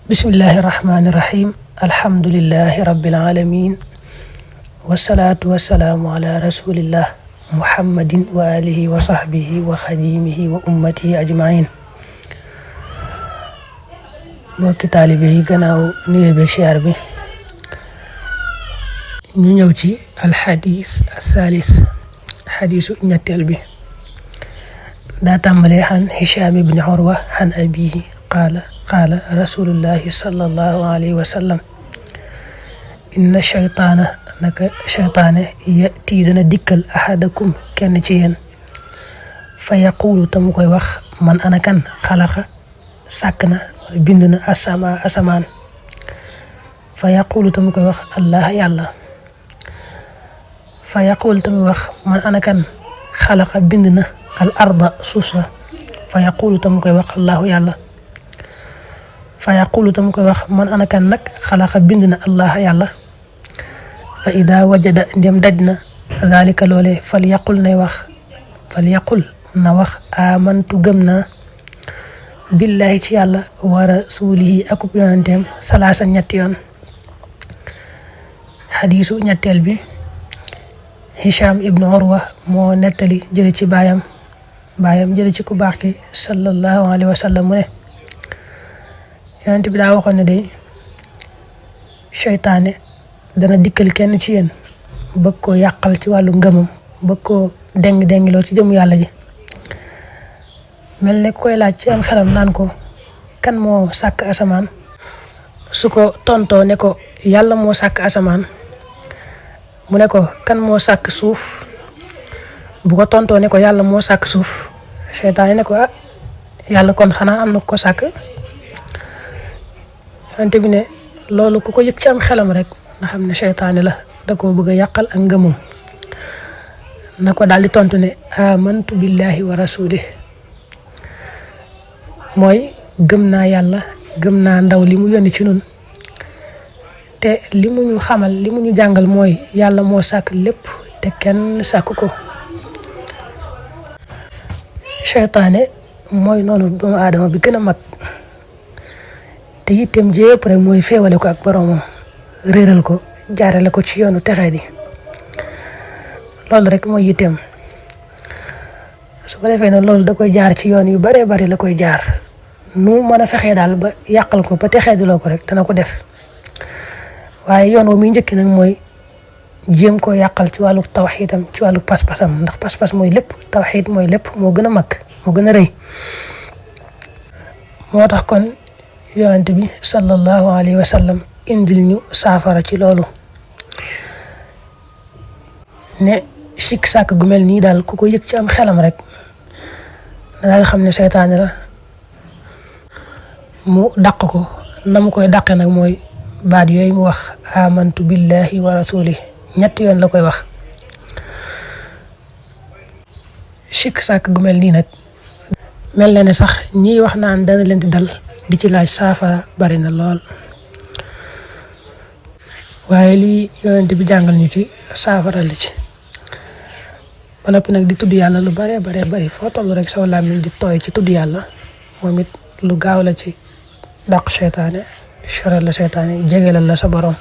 bismillahi rahmaani rahim alhamdulillahi rabbil alamin wasalaatu wasalaamu ala rasulillah muhammadin wa alihi wa sahbihi wa xadimihi wa ummatihi ajmain mbokki taalibe yi gannaaw nuyoo beeg siyaar bi ñu ñëw ci alxadis asalis xadisu ñetteel bi daa tàmbalee xan Hicham ibni Urwa xan abihi qaala rasulullahi sallallahu alayhi wa sallam inna shaytaana naka shaytaane yati dana dikkal ahadakum kenn ci yéen fa yaqulu tamu koy wax man ana kan xalaqa sàkk na wala bind na asamaan fa yaqulu tamu koy wax allah yàlla fa yaqulu tamu wax man ana kan xalaqa bind na al arda suuf sa fa yaqulu tamu koy wax allahu yàlla fa yaqulu tamu koy wax man ana kan nag xalaqa bind na allah yàlla fa ida wajada ndem daj na dalika loolee fal yaqul na wax amantu gëm naa billahi ci yàlla wa rasulihi akub yonanteem salaasa ñetti yoon xadiisu ñetteel bi Hicham ibnu Urwa moo nettali jële ci baayam jële ci ku baax ki sallallahu alayhi wa sallam mu ne yonent bi daa waxoon ne day seytaane dana dikkal kenn ci yéen bëgg koo yàqal ci wàllu ngëmam bëgg koo déng-déngiloo ci jëm yàlla ji mel ne koy laaj ci am xelam naan ko kan moo sàkk asamaan su ko tontoo ne ko yàlla moo sàkk asamaan mu ne ko kan moo sàkk suuf bu ko tontoo ne ko yàlla moo sàkk suuf seytaane ne ko yàlla kon xanaa am na ko sàkk yonent bi ne loolu ku ko yëg ci am xelam rek nga xam ne seytaane la da koo bëgg a yàqal ak ngëmam na ko daal di tontu ne amantu billahi wa rasulih mooy gëm naa yàlla gëm naa ndaw li mu yónni ci nun te li mu ñu xamal li mu ñu jàngal mooy yàlla moo sàkk lépp te kenn sàkk ko seytaane mooy noonu doomu aadama bi gën a mag te yitteem jépp rek mooy féewale ko ak boromam réeral ko jaarale ko ci yoonu texee di loolu rek mooy yitteem su ko defee nag loolu da koy jaar ci yoon yu bare bari la koy jaar nu mën a fexee daal ba yàqal ko ba texee di loo ko rek dana ko def waaye yoon wa muy njëkki nag mooy jéem koo yàqal ci wàllu tawxiidam ci wàllu pas-pasam ndax pas-pas mooy lépp tawxiid mooy lépp moo gën a mag moo gën a rëy moo tax kon yonent bi sallallahu alayhi wa sallam indil ñu saafara ci loolu ne sikk sàkk gu mel nii daal ku ko yëg ci am xelam rek na daal xam ne seytaane la mu dàq ko na mu koy dàqe nag mooy baat yooyu mu wax amantu billahi wa rasuli ñetti yoon la koy wax sikk sàkk gu mel nii nag mel na ne sax ñiy wax naan dana leen di dal di ci laaj saafara bari na lool waaye lii yonent bi jàngal ñu ci saafara li ci ba noppi nag di tudd yàlla lu bare bari foo toll rek saw làmmiñ di tooy ci tudd yàlla moom it lu gaaw la ci dàq seytaane charal la seytaane jegelal la sa borom